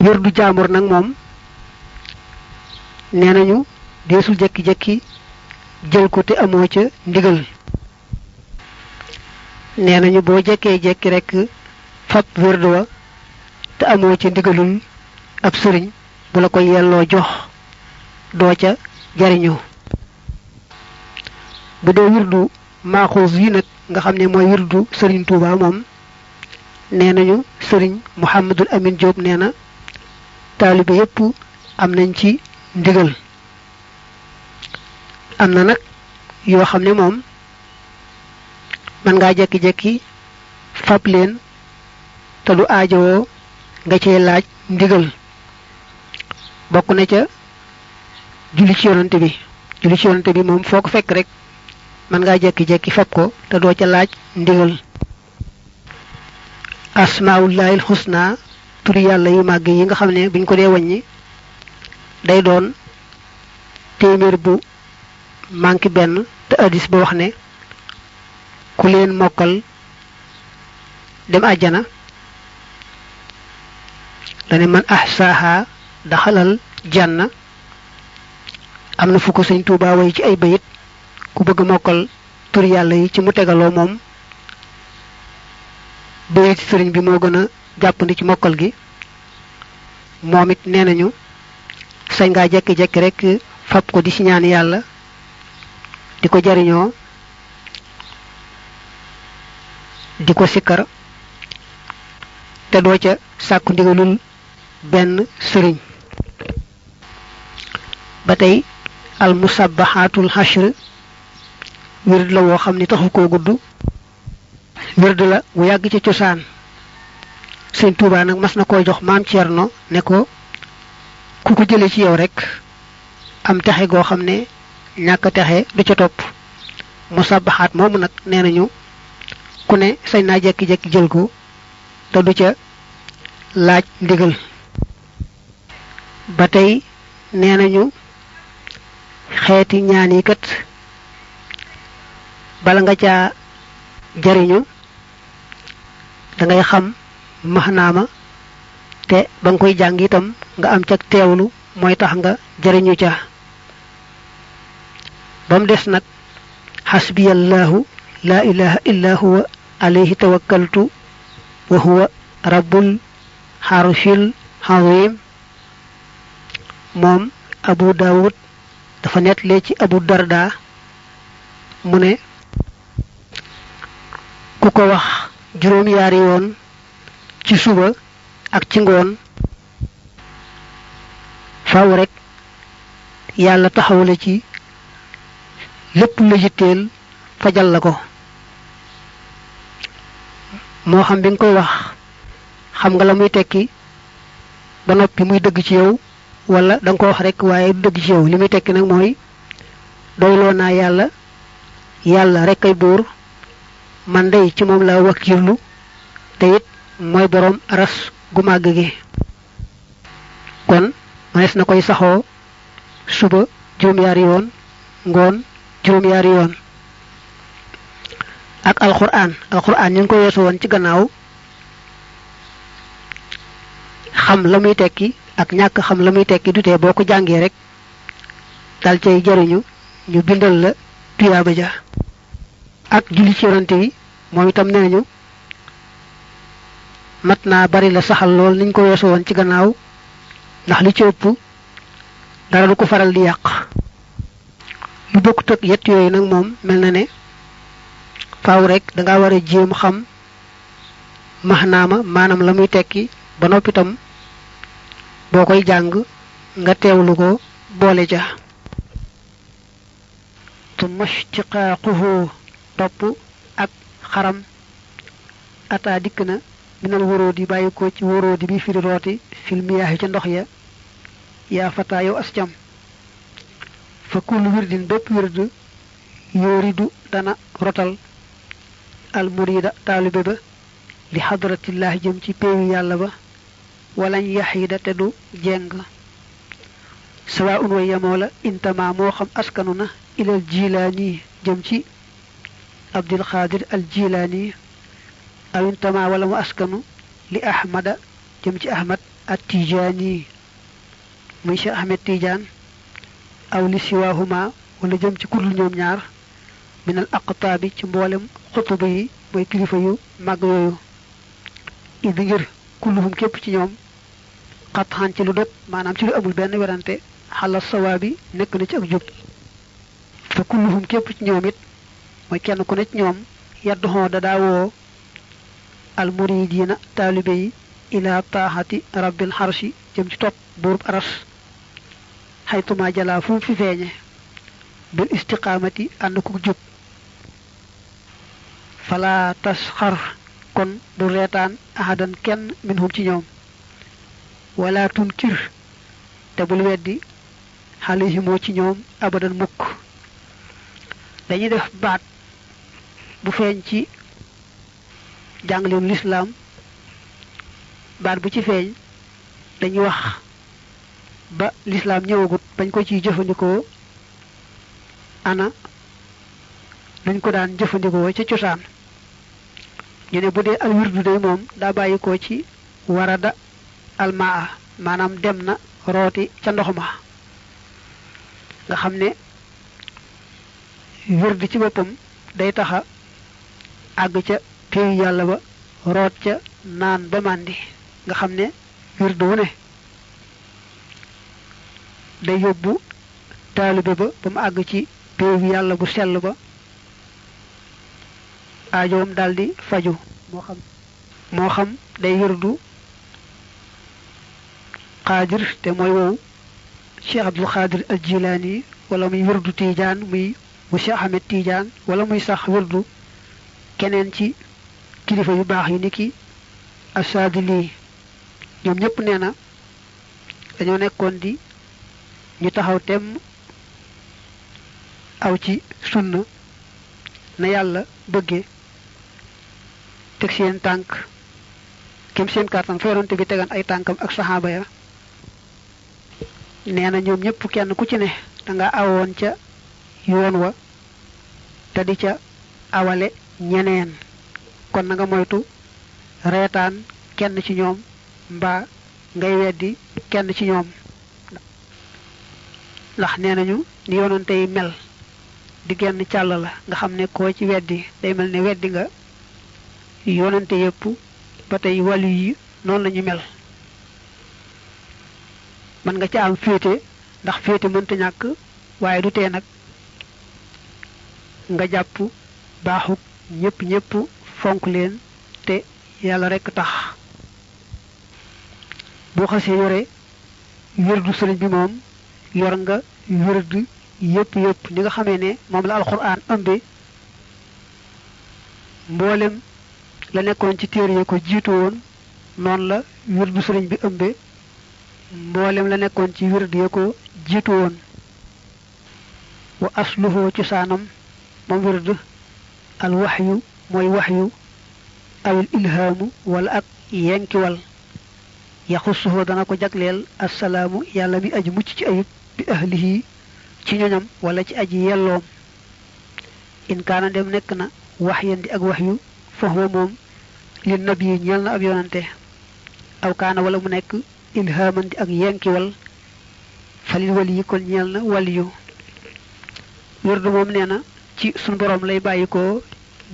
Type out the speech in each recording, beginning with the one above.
wirdu jaamur nag moom nee nañu deesul jekki-jekki jël ko te amoo ca ndigal nee nañu boo jekkee jekki rek fab wirdu wa te amoo ca ndigalul ab sëriñ bu la ko yelloo jox doo ca jariñoo bu dee wirdu maaxuus yi nag nga xam ne mooy wirdu sëriñ Tuuba moom nee nañu sëriñ Muhammadul Amin Jóob nee na taalibe yépp am nañ ci ndigal am na nag yoo xam ne moom man ngaa jekki-jekki fab leen te du aajowoo nga cee laaj ndigal bokk na ca julli ci yonante bi moom foo ko fekk rek man ngaa jekki-jekki fab ko te doo ca laaj ndigal asmaullahil husna turi yàlla yu màgg yi nga xam ne buñ ko dee wàññi day doon téeméer bu manki benn te hadis ba wax ne ku leen mokkal dem àjjana dane man ahsaaha daxalal janna am na fu ko sëñ Tuubaa way ci ay bayit ku bëgg mokkal turi yàlla yi ci mu tegaloo moom bayit sëriñ bi moo gën a jàppandi ci mokkal gi moom it nee nañu sañ ngaa jekki-jekki rek fab ko di ci ñaan yàlla di ko jariñoo di ko sikkar te doo ca sàkku ndigalul benn sëriñ ba tey al musabbahatul hashr wird la woo xam ni taxu koo gudd wird la wu yàgg ca cosaan sëñ Tuubaa nag mas na koo jox maam Cerno ne ko ku ko jële ci yow rek am texe goo xam ne ñàkk texe du ca topp musabbahaat moomu nag nee nañu ku ne sañ naa jekki-jekki jël ko te du ca laaj ndigal ba tey nee nañu xeeti ñaan yi kat bala nga caa jariñu da ngay xam maxnaama te ba nga koy jàng itam nga am ca teewlu mooy tax nga jariñu ca ba mu des nag xasbiyallahu la ilaha illa huwa alayhi tawakkaltu wa huwa rabbul xarshil azim moom Abu Daawud dafa nettali ci Abu Darda mu ne ku ko wax juróom yaari yoon ci suba ak ci ngoon faaw rek yàlla taxawale ci lépp lu yitteel fajal la ko moo xam bi nga koy wax xam nga la muy tekki ba noppi muy dëgg ci yow wala da nga ko wax rek waaye du dëgg ci yow li muy tekki nag mooy doyloo naa yàlla rek ay buur man day ci moom la wakkirlu te it mooy boroom aras gu màgg gi kon manees na koy saxoo suba juróom-yaari yoon ngoon juróom-yaari yoon ak alquran ñu ngi ko weesu woon ci gannaaw xam la muy tekki ak ñàkk xam la muy tekki dutee boo ko jàngee rek dal cay jariñu ñu bindal la tuyaaba ja ak julli ci yonante yi moom itam nee nañu mat naa bari la saxal lool niñ ko weesu woon ci gannaaw ndax li ci ëpp dara du ko faral di yàq lu bokkut ak yett yooyu nag moom mel na ne faaw rek danga war a jéem xam maxnaama maanaam la muy tekki ba noppi itam boo koy jàng nga teewlu ko boole ja tumma ishtiqaaquhu topp ak xaram ata dikk na minal wóróodi bàyyi ko ci wóróodi bi firi rooti fil miyaahi ca ndox ya yaa fataa yow as cam fa kullu wirdin bépp wird yóoridu dana rotal al murida taalibe ba li xadratillahi jëm ci péewi yàlla ba walañ yaxiida te du jeng sawa un way yamoo la intama moo xam askanu na ilal jilaani jëm ci abdul xaadir al jilaani aw intama wala mu askanu li ahmada jëm ci ahmad at-Tijaani muy Cheikh Ahmed Tidiane aw li siwaahuma wala jëm ci kudul ñoom ñaar minal aqtaabi ci mboolem xutuba yi mooy kilifa yu mag yooyu idi ngir kulluhum képp ci ñoom xatxaan ci lu dog maanaam ci lu amul benn werante xala sawaabi nekk na ci ak jub fa kulluhum képp ci ñoom it mooy kenn ku ne ci ñoom yadduxoo da daawoo al muridiina taalibe yi ila taaxati rabbil xarsi jëm ci topp buurub aras xaytuma jalaa fu fi feeñe bil istiqaamati ànd ku jub fala tasxar kon bu reetaan ahadan kenn minhum ci ñoom wala tunkir te bul weddi xalihimoo ci ñoom abadan mukk dañuy def baat bu feeñ ci jàngaleem lislaam baat bu ci feeñ dañuy wax ba lislaam ñëwagut bañ ko ciy jëfandikoo ana dañ ko daan jëfandikoo ca cosaan ñu ne bu dee al wirdu day moom daa bàyyi ko ci warada almaa maanaam dem na rooti ca ndox ma nga xam ne wirdu ci boppam day taxa àgg ca péeyu yàlla ba root ca naan ba màndi nga xam ne wirdu wu ne day yóbbu taalibe ba mu àgg ci péeyu yàlla bu sell ba aajoom daldi faju moo xam day wirdu xaadir te mooy wow Cheikh Abdul Xaadir al Jilaani wala muy wirdu Tiijaan muy bu Cheikh Ahmed Tiijaan wala muy sax wirdu keneen ci kilifa yu baax yi niki Asaadili ñoom ñëpp nee na dañoo nekkoon di ñu taxaw temm aw ci sunna na yàlla bëggee teg seen tànk kem seen kàttan fa yonante bi tegan ay tànkam ak saxaaba ya nee na ñoom ñëpp kenn ku ci ne danga awoon ca yoon wa te di ca awale ñeneen kon na nga moytu reetaan kenn ci ñoom mbaa ngay weddi kenn ci ñoom ndax nee nañu ni yonante yi mel di genn càll la nga xam ne koo ci weddi day mel ne weddi nga yonante yépp ba tey wàllu yi noonu lañu mel mën nga ca am féete ndax féete mënta ñàkk waaye du tee nag nga jàpp baaxuk ñépp fonk leen te yàlla rekk tax boo xasee yore wirdu sëriñ bi moom yor nga wirdu yépp ni nga xamee ne moom la alxuraan ëmbe mboolem la nekkoon ci téere yi ko jiitu woon noonu la wirdu sëriñ bi ëmbe mboolem la nekkoon ci wirdu yi ko jiitu woon wa asluhu cosaanam moom wirdu al waxyu mooy waxyu awil ilhaamu wala ak yenkiwal yaxusuhu dana ko jagleel assalaamu yàlla mi aji mucc ci ayib bi ahlihi ci ñoñam wala ci aji yelloom in kaana dem nekk na wax yen di ak wax yu fahuwa moom li nabi yi ñeel na ab yonante aw kaana wala mu nekk ilhaaman di ak yenkiwal falil wali yi kon ñeel na wali yu wirdu moom nee na ci sunu borom lay bàyyi ko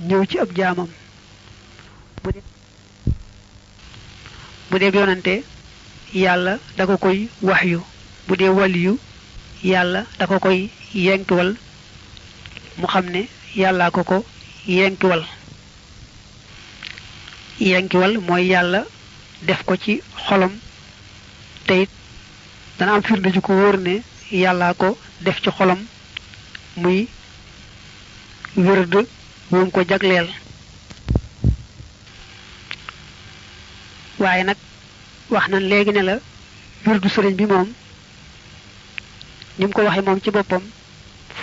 ñëw ci ab jaamam bu dee yonante yàlla da ko koy wax yu bu dee wali yu yàlla da ko koy yenkiwal mu xam ne yàllaa ko yenkiwal mooy yàlla def ko ci xolam te it dana am firnde ju ko wóor ne yàllaa ko def ci xolam muy wird wum ko jagleel waaye nag wax nañ léegi ne la wirdu sëriñ bi moom ni mu ko waxee moom ci boppam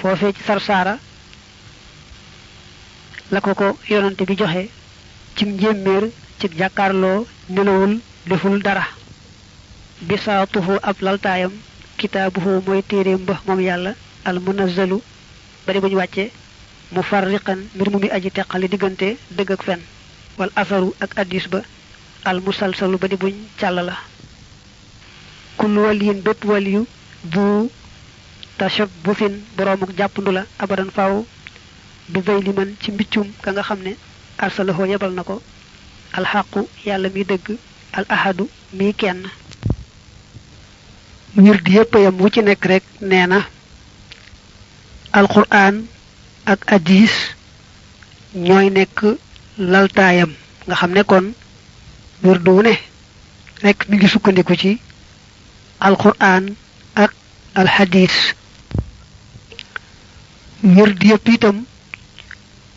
foofee ci sarsaara la ko yonante bi joxe ci njéeméer ci jàkkaarloo nelawul deful dara bisaatuhu ab laltaayam kitaabuhu mooy téeréem ba moom yàlla al munazzalu bari bu ñu wàcce mufarriqan mbir mu mi aji teqali diggante dëgg ak fen wal asaru ak addis ba al musalsalu ba di buñ càll la kullu waliyin bépp waliyu bu tashabbufin boroomuk jàppandu la abadan faaw bi zey liman ci mbiccum ka nga xam ne arsalahoo yebal na ko alxaqu yàlla mi dëgg al ahadu mi kenn wird yépp yam wu ci nekk rek nee na alquran ak hadis ñooy nekk laltaayam nga xam ne kon wird wu ne rek mi ngi sukkandiku ci alquran ak alhadis wird yépp itam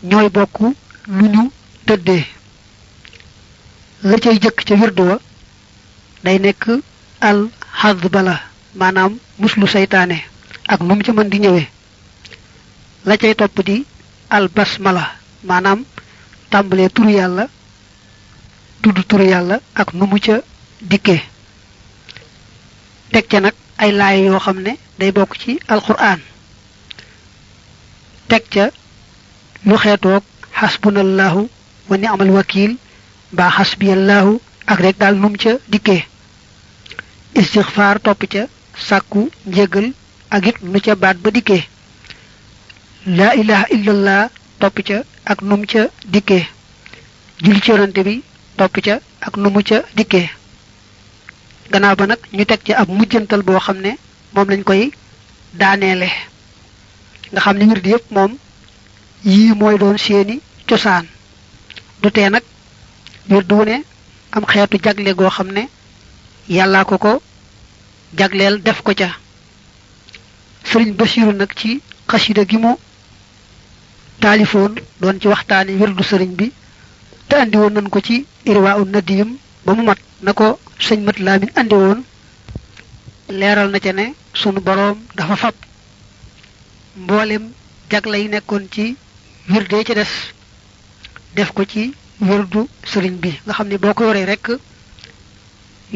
ñooy bokk lu ñu tëddee la cay jëkk ca wird wa day nekk al xadd bala maanaam muslu seytaane ak nu mu ca mën di ñëwee la cay topp di al basmala maanaam tàmbalee turu yàlla tudd turu yàlla ak nu mu ca dikkee teg ca nag ay laay yoo xam ne day bokk ci alquran teg ca lu xeetoog xasbunallahu wa ni'mal wakil mbaa xasbiyallahu ak rek daal num ca dikkee istixfaar topp ca sàkku njégal ak it nu ca baat ba dikkee laa ilaha illallah topp ca ak num ca dikkee julli ci yonante bi topp ca ak nu mu ca dikkee gannaaw ba nag ñu teg ca ab mujjantal boo xam ne moom lañ koy daaneele nga xam ne wird yépp moom yii mooy doon seeni cosaan du tee nag wird wu ne am xeetu jagle goo xam ne yàllaa ko jagleel def ko ca sëriñ Basiiru nag ci xasida gi mu taalifoon doon ci waxtaani wirdu sëriñ bi te andi woon nañ ko ci irwaa nadim ba mu mat na ko sëñ mat laamin andi woon leeral na ca ne sunu boroom dafa fab mboolem jagle yi nekkoon ci wirde ci des def ko ci wirdu sëriñ bi nga xam ne boo ko yoree rek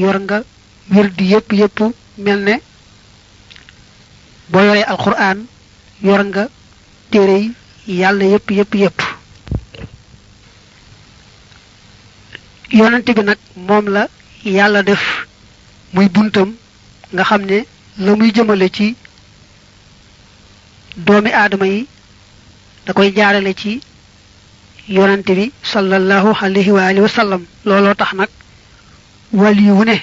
yor nga wirdu yépp mel ne boo yoree alquran yor nga téere yi yàlla yépp yonante bi nag moom la yàlla def muy buntam nga xam ne la muy jëmale ci doomi aadama yi da koy jaarale ci yonante bi sallallahu alayhi wa alihi wa sallam looloo tax nag wali wu ne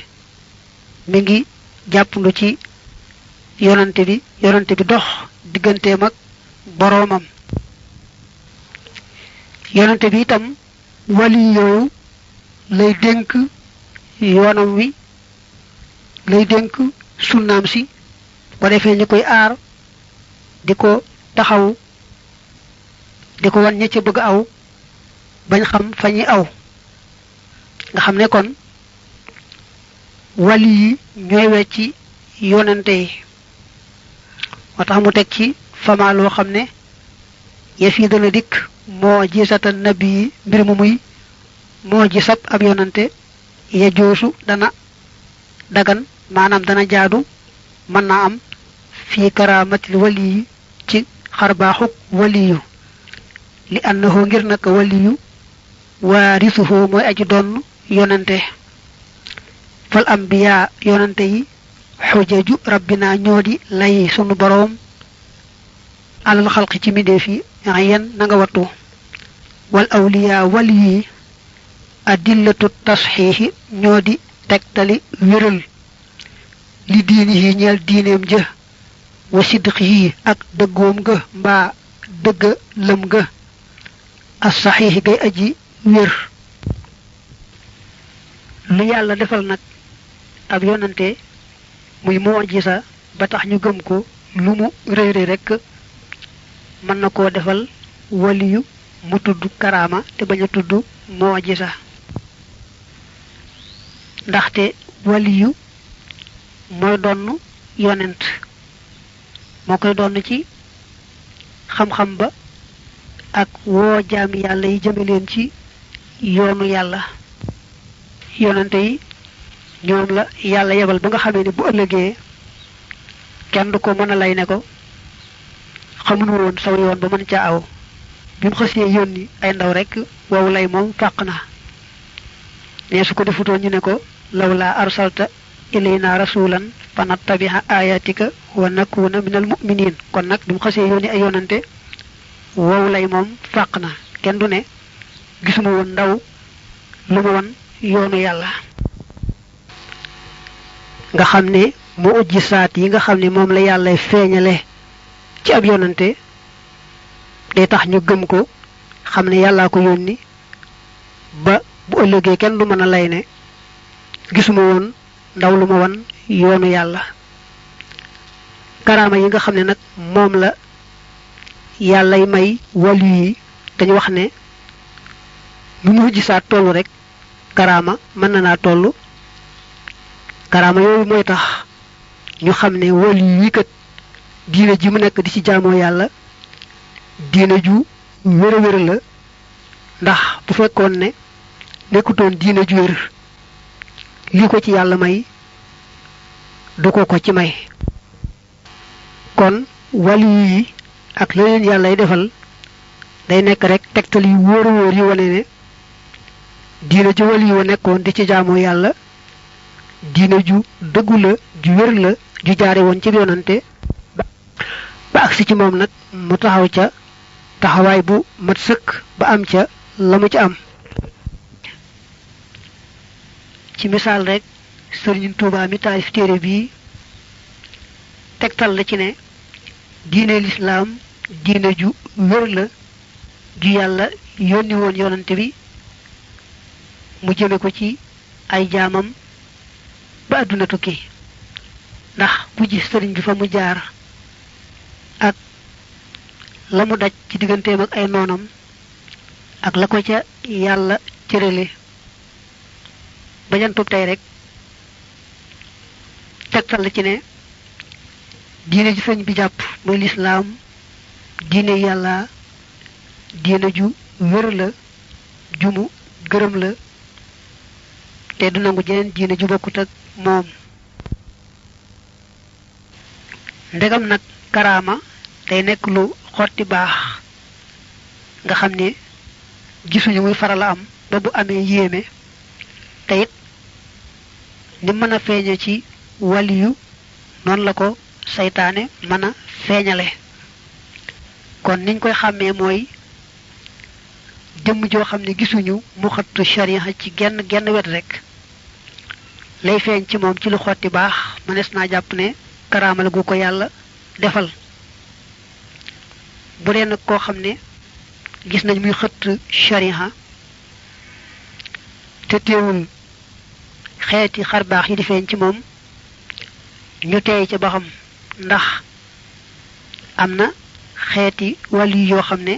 mi ngi jàppandu ci yonante bi dox digganteem ak boroomam yonante bi itam wali yooyu lay dénk yoonam wi lay dénk sunnaam si ko defee ñu koy aar di ko taxaw di ko wan ña ca bëgg aw bañ xam fa ñi aw nga xam ne kon wali yi ñooy wecci yonante yi moo tax mu teg ci fama loo xam ne yëf yi dana dikk moo gisata nabi yi mbir mu muy moo gisab ab yonante ya joosu dana dagan maanaam dana jaadu mën naa am fii karamatil wali yi ci xarbaaxuk waliyu li annahu ngir naka waliyu waarisuhu mooy aji doon yonante fal ambiya yonante yi xujaju rabbina ñoo di lay sunu boroom alal xalqi ci mbindeef yi yen na nga wattu wal awliya wali yi adillatu tasxiixi ñoo di tegtali wéral li diini yi ñeel diineem ja wa sidqi yi ak dëggoom ga mbaa dëgga lëm ga as saxiixi gay aji wér lu yàlla defal nag ab yonante muy mu'jiza ba tax ñu gëm ko lu mu réere rekk mën na koo defal waliyu mu tudd karaama te bañ a tudd mu'jiza ndaxte waliyu mooy donn yonent moo koy donn ci xam-xam ba ak woo jaami yàlla yi jëme leen ci yoonu yàlla yonente yi ñoom la yàlla yebal ba nga xamee ne bu ëllëgee kenn du ko mën a lay ne ko xamuñu woon saw yoon ba mën ca aw bi mu xësee yónni ay ndaw rek wow lay moom fàq na ne su ko defutoon ñu ne ko law laa arsalta ilayna rasulan fa nattabi'a ayatika wa nakuna minal mu'minin. kon nag bi mu xasee yónni ay yonante wow lay moom fàq na kenn du ne gisuma woon ndaw lu ma won yoonu yàlla. nga xam ne mu ujji saat yi nga xam ne moom la yàlla feeñale ci ab yonante day tax ñu gëm ko xam ne yàllaa ko yónni ba bu ëllëgee kenn du mën a lay ne gisuma woon ndaw lu ma wan yoonu yàlla. karaama yi nga xam ne nag moom la yàllay may wàllu yi dañu wax ne lu mu gisaat tollu rek karaama mën na naa tollu. karaama yooyu mooy tax ñu xam ne wàllu yi kat diine ji mu nekk di ci jaamoo yàlla diine ju wér a wér la, ndax bu fekkoon ne nekkutoon diine ju wér lii ko ci yàlla may du ko ci may. kon wàllu yi ak la leen yàllay defal day nekk rek tegtal yu wóor a wóor yi wane ne diine ju wàllu yi nekkoon di ci jaamoo yàlla diine ju dëggu la ju wér la ju jaare woon ci yonante ba agsi ci moom nag mu taxaw ca taxawaay bu mat sëkk ba am ca la mu ca am. ci misaal rek Sëriñ Tuubaa mi taalif téere bii tegtal la ci ne diine lislaam diine ju wér la ju yàlla yónni woon yonante bi mu jëme ko ci ay jaamam ba àdduna tukki. ndax bu gis sëriñ bi fa mu jaar ak la mu daj ci digganteem ak ay noonam ak la ko ca yàlla cërale bañantub tey rek tegtal la ci ne diine ji sëriñ bi jàpp muy lislaam diine yàlla diine ju wér la ju mu gërëm la te du nangu jeneen diine ju bokkut ak moom. ndegam nag karaama day nekk lu xotti baax nga xam ne gisuñu muy faral a am ba bu amee yéeme te it ni mën a feeñe ci waliyu noonu la ko saytaane mën a feeñale. kon niñ koy xàmmee mooy jëmm joo xam ne gisuñu mu xattu sharia ci genn wet rek lay feeñ ci moom ci lu xotti baax mënees naa jàpp ne karaama la gu ko yàlla defal. bu dee nag koo xam ne gis nañ muy xëtt sharia te teewul xeeti xar baax yi di feeñ ci moom ñu teey ca ba xam ndax am na xeeti wàllu yoo xam ne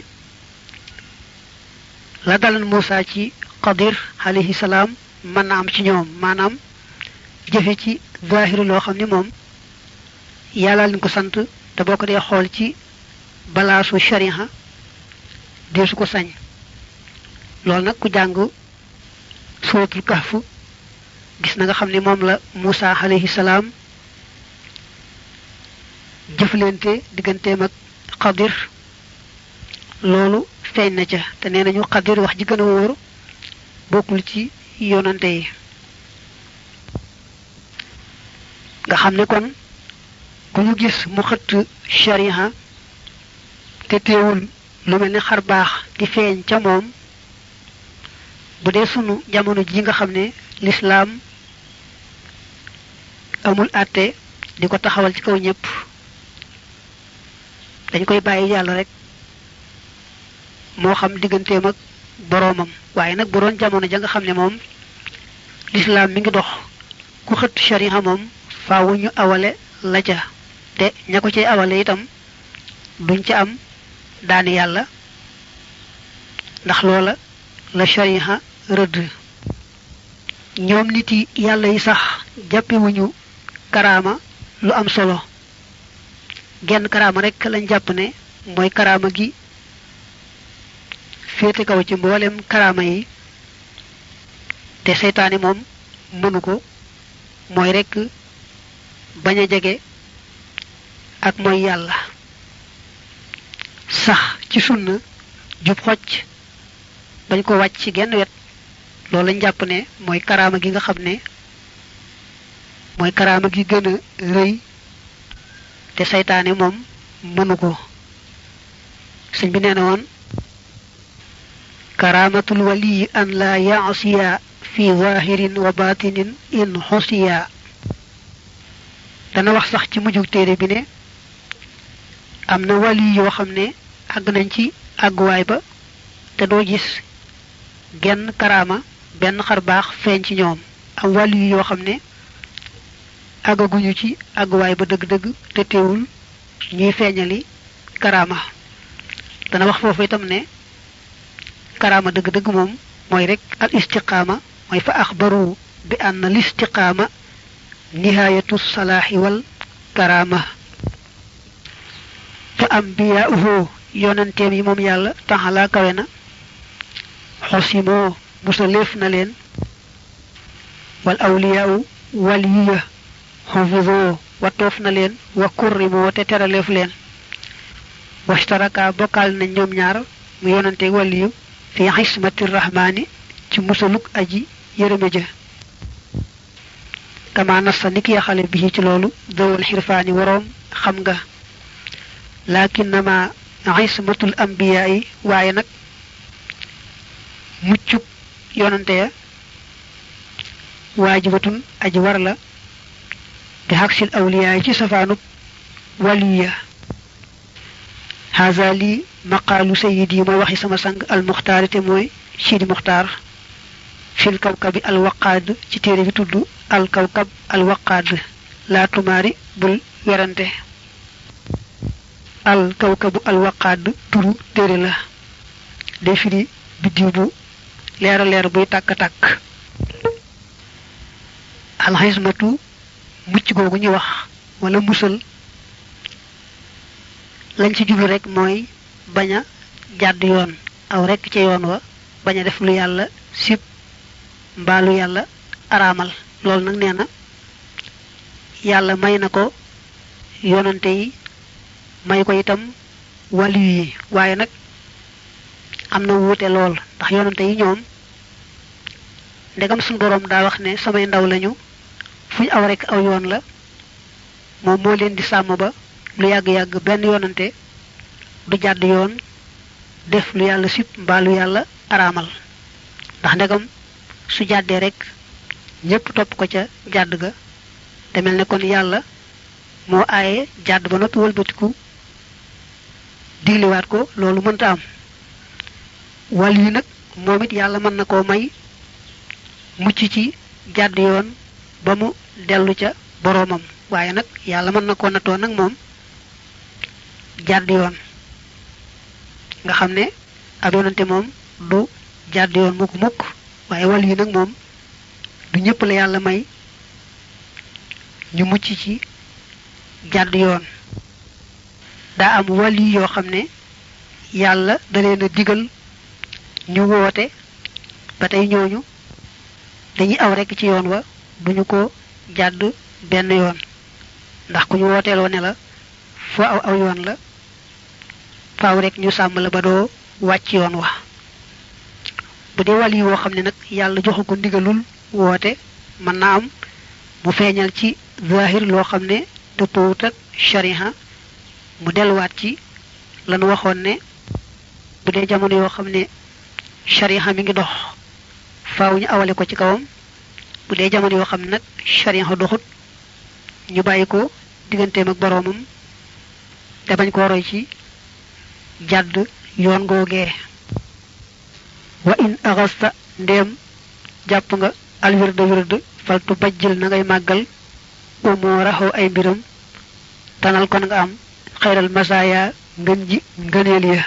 la dalan Muusaa ci Xadir alayhi salaam mën na am ci ñoom, maanaam jëfe ci zaahiru loo xam ne moom yàlla lañ ko sant te boo ko dee xool ci balaasu sharia dee su ko sañ. loolu nag ku jàng suuratul kahf gis na nga xam ne moom la Muusaa alayhi salaam jëflante digganteem ak Xadir loolu feeñ na ca te nee nañu Xadir wax ji gën a wóor bokkul ci yonante yi. nga xam ne kon ku ñu gis mu xëtt sharia te teewul lu mel ni xar baax di feeñ ca moom bu dee sunu jamono ji nga xam ne lislaam amul àtte di ko taxawal ci kaw ñépp dañ koy bàyyi yàlla rek moo xam digganteem ak boroomam. waaye nag bu doon jamono ja nga xam ne moom lislaam mi ngi dox ku xëtt sharia moom faawu ñu awale la ca te ña ko cay awale itam duñ ca am daani yàlla ndax loola la sharia rëdd. ñoom nit yi yàlla yi sax jàppewuñu karaama lu am solo, genn karaama rek lañ jàpp ne mooy karaama gi féete kaw ci mboolem karaama yi te seytaane moom mënu ko, mooy rek bañ a jege ak mooy yàlla, sax ci sunna jub xocc bañ ko wàcc ci genn wet. loolu lañ jàpp ne mooy karaama gi nga xam ne yàlla rek moo ko mën a defal. waaye nag bu dee koo xam ne gisuñu mu xëtt sharia te teewul xeeti xar baax yi di feeñ ci moom ñu teey ca ba xam ndax am na xeeti wàllu yoo xam ne la dalan Muusaa ci Xadir alayhi salaam mën na am ci ñoom. mooy karaama gi gën a rëy te saytaane moom mënu ko sëñ bi nee na woon karamatul waliyi an la yaasiya fi zahirin wa batinin in xusiya dana wax sax ci mujjug téere bi ne am na wali yoo xam ne àgg nañ ci àgguwaay ba te doo gis genn karaama benn xar baax feeñ ci ñoom am wali yoo xam ne àggaguñu ci àgguwaay ba dëgg-dëgg te teewul ñuy feeñali karaama dana wax foofu itam ne karaama dëgg-dëgg moom mooy rek al istiqaama mooy fa axbaru bi anna al istiqaama nihayatu salaahi wal karaama fa ambiyaa'uhu yonanteem yi moom yàlla taxalaa kawe na xosimoo musaleef na leen wal awliyaa'u waliya xafidoo watoof na leen wa kurrimoo te teraleef leen washtaraka bokkaal nañ ñoom ñaar mu yonante waliyu fi xismati rahmaani ci musaluk aji yërëme ja kama nassa ni ki yaxale bi ci loolu dawal xirfaani waroom xam nga lakinnama xismatul ambiyaa yi waaye nag muccuk yonante ya waajibatun aji war la bi xaksil awliyaa yi ci safaanub waliya haza li maqaalu sayidi mooy waxi sama sang almuxtaari te mooy sidi muxtaar fil kawkabi alwaqaad ci téere bi tudd alkawkab alwaqaad laa tumaari bul werante alkawkabu alwaqaad turu téere la day firi biddiw bu leera leer buy tàkk-tàkk alxismatu mucc googu ñu wax wala musal lañ ci jublu rek mooy bañ a jàdd yoon aw rek ca yoon wa bañ a def lu yàlla sib mbaa lu yàlla araamal loolu nag nee na yàlla may na ko yonante yi may ko itam waliyu yi waaye nag am na wuute lool ndax yonante yi ñoom ndegam suñu boroom daa wax ne samay ndaw lañu fuñ aw rek aw yoon la moom moo leen di sàmm ba lu yàgg-yàgg benn yonante du jàdd yoon def lu yàlla sib mbaa lu yàlla araamal ndax ndegam su jàddee rek ñépp topp ko ca jàdd ga te mel ne kon yàlla moo aaye jàdd ba noppi wëlbatiku digliwaat ko loolu mënta am wàll yi nag moom it yàlla mën na koo may mucc ci jàdd yoon ba mu dellu ca boroomam waaye nag yàlla mën na koo nattoo nag moom jàdd yoon nga xam ne ab yonante moom du jàdd yoon mukk mukk waaye wàll yi nag moom du ñëpp la yàlla may ñu mucc ci jàdd yoon daa am wàll yi yoo xam ne yàlla da leen a digal ñu woote ba tey ñooñu dañuy aw rekk ci yoon wa duñu ko jàdd benn yoon ndax ku ñu wooteeloo ne la foo aw yoon la faaw rek ñu sàmm la ba doo wàcc yoon wa bu dee wàll yi woo xam ne nag yàlla joxu ko ndigalul woote mën naa am mu feeñal ci zahir loo xam ne dëppoowut ak shariha mu delluwaat ci lanu waxoon ne bu dee jamono yoo xam ne shariha mi ngi dox faaw ñu awale ko ci kawam bu dee jamono yoo xam ne nag shariha doxut ñu bàyyi ko digganteem ak boroomam te bañ ko roy ci jàdd yoon googee wa in axasta ndéem jàpp nga alwirda wird faltu bajjil na ngay màggal umoo raxoo ay mbiram tanal kon nga am xayral masaaya ngën ji ngëneel ya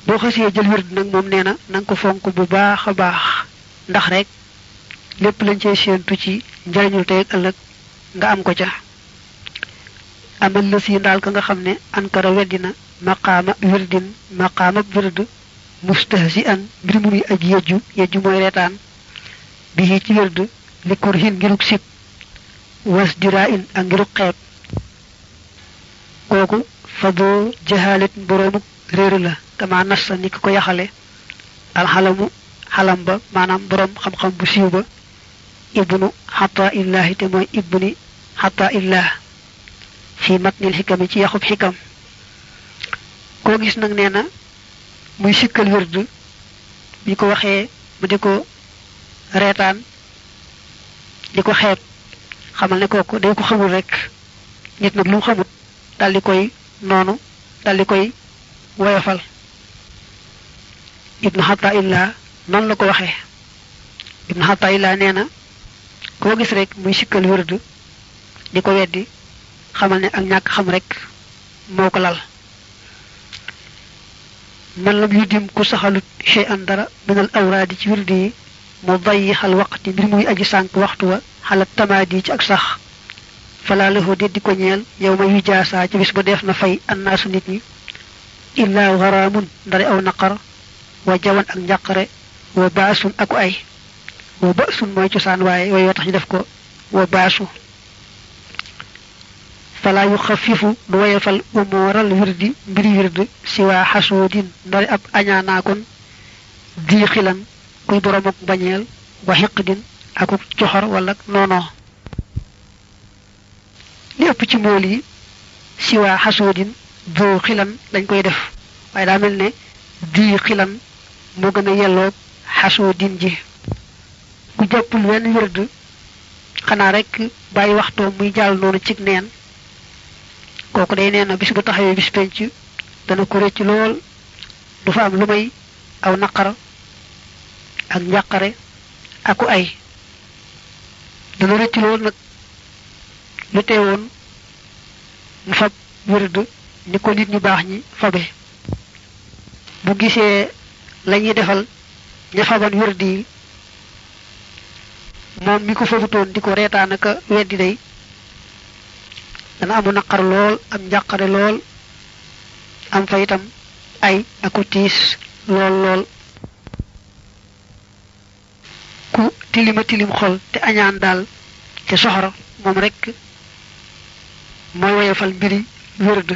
boo xasee jël wird nag moom nee na nga ko fonk bu baax a baax ndax rek lépp lañ cey séentu ci njariñul tey ak ëllëg nga am ko ca amal la si ndaal ka nga xam ne ankara weddina maqaama wirdin maqaama wird mustahsi an mbir mu muy aji yejju mooy reetaan bi ci wird li kurhin ngiruk sib was dira in ak ngiruk xeeb kooku fa boo jahalit boroomuk réer la kama nassa ni ko yaxale alxalamu xalam ba maanaam boroom xam-xam bu siiw ba ibnu Ataa'illahi te mooy ibni Ataa'illah fi matnil xikami ci yaxub xikam koo gis nag nee na muy sikkal wird bi ko waxee mu di ko reetaan di ko xeeb xamal ne kooku day ko xamul rek nit nag lu mu xamut dal di koy noonu dal di koy woyofal ibnu Ataaillah noonu la ko waxee ibnu Ataaillah nee na koo gis rek muy sikkal wird di ko weddi xamal ne ak ñàkk xam rek moo ko lal man lam yudim ku saxalut shay'an dara minal awraadi ci wirdi yi mu dayyixal waqti mbir muy aji sànk waxtu wa xala tamaadi ci ak sax falaa lahu déddi ko ñeel yow ma yu jaasaa ci bis ba def na fay annaasu nit ñi illaa garaamun ndare aw naqar wa jawan ak njàqare wa baasun aku ay wa baasun mooy cosaan waaye way tax ñu def ko wa baasu falaa yu xafifu du woyefal umooral wirdi mbiri wird si waa xasoodin ndare ab añaanaakoon dii xilan kuy borom ak bañeel wa xiqdin aku coxor wala noonoo li ëpp ci mool yi si waa xasoodin doo xilan lañ koy def waaye daa mel ne dii xilan moo gën a yelloog xasoodin ji ku jàppul wenn wird xanaa rek bàyyi waxtoo muy jàll noonu cig neen kooku day nee na bis bu taxawee bis penc dana ko rëcc lool du fa am lu may aw naqar ak njàqare aku ay dana rëcc lool nag lu teewoon mu fab wird ni ko nit ñu baax ñi fabe bu gisee lañuy defal ña faban wird yi moom mi ko fabutoon di ko reetaan aka weddi day dana amu naqar lool am njàqare lool am fa itam ay aku tiis lool lool ku tilima tilim xol te añaan daal te soxor moom rek mooy woyofal mbiri wird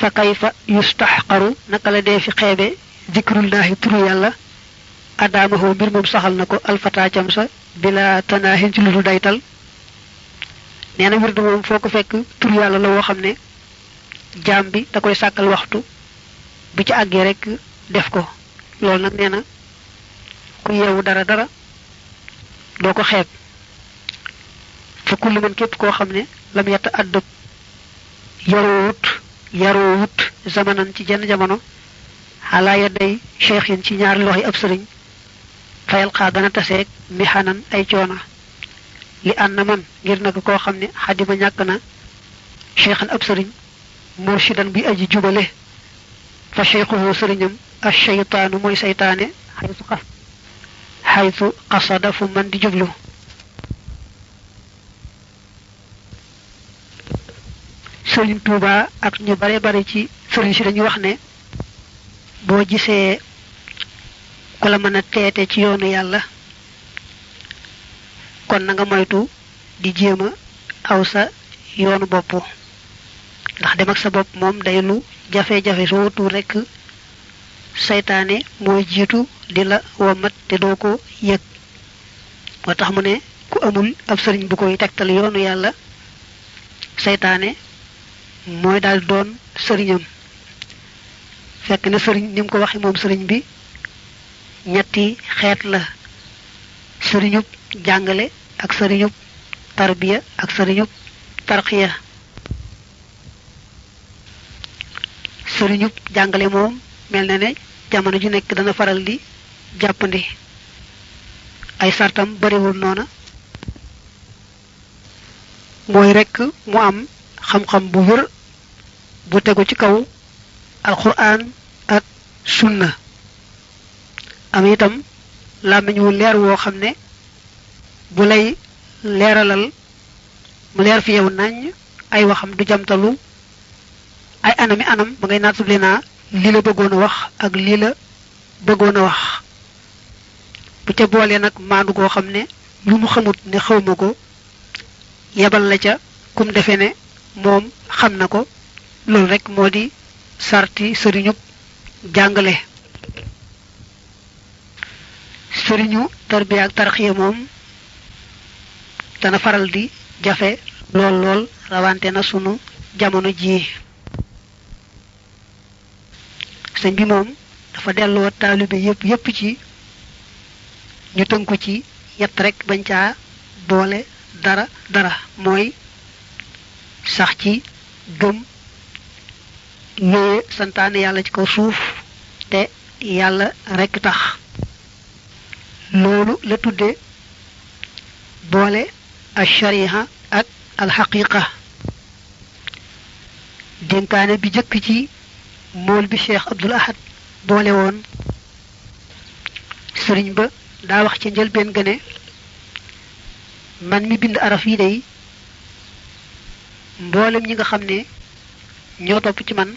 fa kayfa yustaxqaru naka la dee fi xeebe zikrullahi turu yàlla adaamahu mbir moom saxal na ko alfataacam sa bila tanaahin ci lu dul daytal nee na wird moom foo ko fekk turu yàlla la woo xam ne jaam bi da koy sàkkal waxtu bu ci àggee rek def ko loolu nag nee na ku yeewu dara doo ko xeeb fa kullu man képp koo xam ne lam yata addab yaroowut zamanan ci jenn jamono xalaa ya day cheikhin ci ñaari loxo yi ab sëriñ fayal xaa gën a taseeg mixanan ay coona li ànd na man ngir nag koo xam ne xadima ñàkk na cheikhan ab sëriñ murshidan bi aji jubale fa cheikhuhu sëriñam a cheytaanu mooy saytaane xaytu qasada fu man di jublu sëriñ Tuuba ak ñu bare ci sëriñ si dañuy wax ne boo gisee ku la mën a teete ci yoonu yàlla kon na nga moytu di jéem a aw sa yoonu bopp ndax dem ak sa bopp moom day lu jafe-jafe soo wutul rekk saytaane mooy jiitu di la womat te doo ko yëg moo tax mu ne ku amul ab sëriñ bu koy tegtal yoonu yàlla saytaane mooy daal doon sëriñam fekk na sëriñ ni mu ko waxe moom sëriñ bi ñetti xeet la sëriñub jàngale ak sëriñub tarbiya ak sëriñub tarqiya sëriñub jàngale moom mel na ne jamono ju nekk dana faral di jàppandi ay sartam bariwul noona mooy rekk mu am xam-xam bu wér bu tegu ci kaw alquran ak sunna am itam làmmiñ wu leer woo xam ne bu lay leeralal mu leer fi yow nañ ay waxam du jamtalu ay anami anam ba ngay naatable naa lii la bëggoon a wax ak lii la bëggoon a wax bu ca boolee nag maandu goo xam ne lu mu xamut ne xawma ko yebal la ca kum defe ne moom xam na ko loolu rek moo di sarti sëriñub jàngale sëriñu tarbiya ak tarxiya moom dana faral di jafe lool rawante na sunu jamono ji sëñ bi moom dafa delloo taalibe yépp ci ñu tënku ci yett rek bañ caa boole dara mooy sax ci gëm yooye santaane yàlla ci kaw suuf te yàlla rek tax loolu la tudde boole ash-shariha ak al-haqiqa dénkaane bi jëkk ci mool bi Cheikh Abdul Ahad boole woon sëriñ ba daa wax ci njëlbeen gëne man mi bind araf yi day mboolem ñi nga xam ne ñoo topp ci man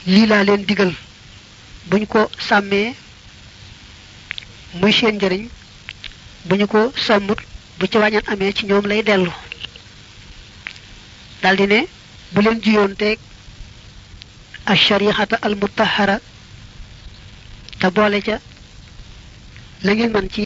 lii laa leen digal buñ ko sàmmee muy seen njëriñ bu ñu ko sàmmut bu ci wàññan amee ci ñoom lay dellu daldi ne bu leen juyoon teeg ash-shari'ata al-mutahhara te boole ca la ngeen man ci